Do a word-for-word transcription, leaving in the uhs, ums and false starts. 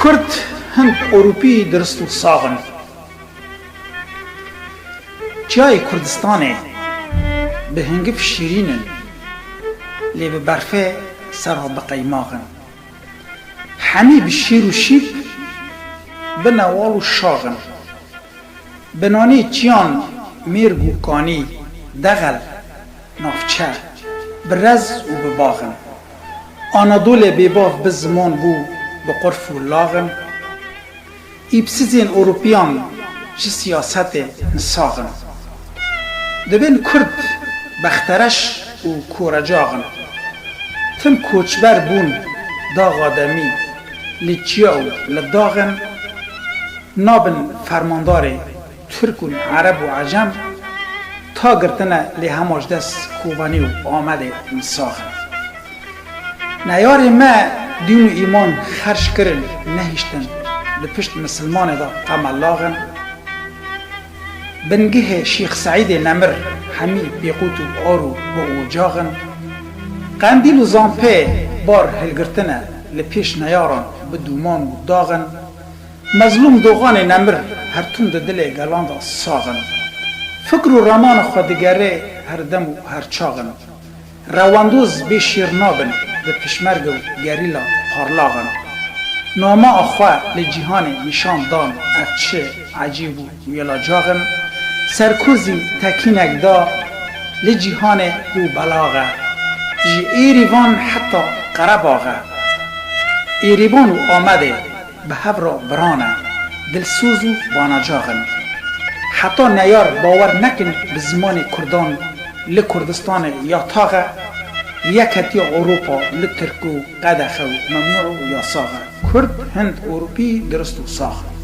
Kurd, Hind, Ewropî dirist û sax in. Çiyayê Kurdistanê bi hingiv şîrîn in, lê bi berfê ser xwe bi qeymax in. Hemî bi şîr û şîp, bi newal û şax in. Bi nanê çiyan mêrg û kanî, dexel, navçe, bi rez û bi bax in. Anadolê bêbav bi ziman bû, bi qurf û lax in. Îpsizên Ewropiyan ji siyasetê nisax in. Dibên Kurd bextereş û korecax in. Tim koçber bûn daxa demî, li çiya û li dax in. Nabin fermandarê Tirk û Ereb û Ecem, ta girtine lê hema ji dest Kobanî û Amedê nisax in. Neyarê me dîn û îman xerc kirin, nehiştin, li pişt misilmanê de qemelax in. Bingihê Şêx Seîdê Nemir hemî bêqût û ar û bi ocax in. Qendîl û Zampê bar hilgirtine, li pêş neyaran bi dûman û dax in. Mezlûm Doxanê Nemir her tim di dilê gelan de sax in. Fikr û remana xwe digerê her dem û her çax in. Rewandoz bê şêr nabin, bi pişmerge û gerîla parlax in. Nama xwe li cîhanê nîşan dan, ev çi ecîb û wêlacax in. Serkozî tekînek da, li cîhanê bû belax e. Ji Êrîvan heta Qerebax e. Êrîvan û Amedê bi hev re biran e, dilsoz û banacax in. Heta neyar bawer nekin bi zimanê kurdan li Kurdistanê ya tax e, yeketiya Ewropa li tirk û qedexe û memnû û yasax e. Kurd, Hind, Ewropî dirist û sax in.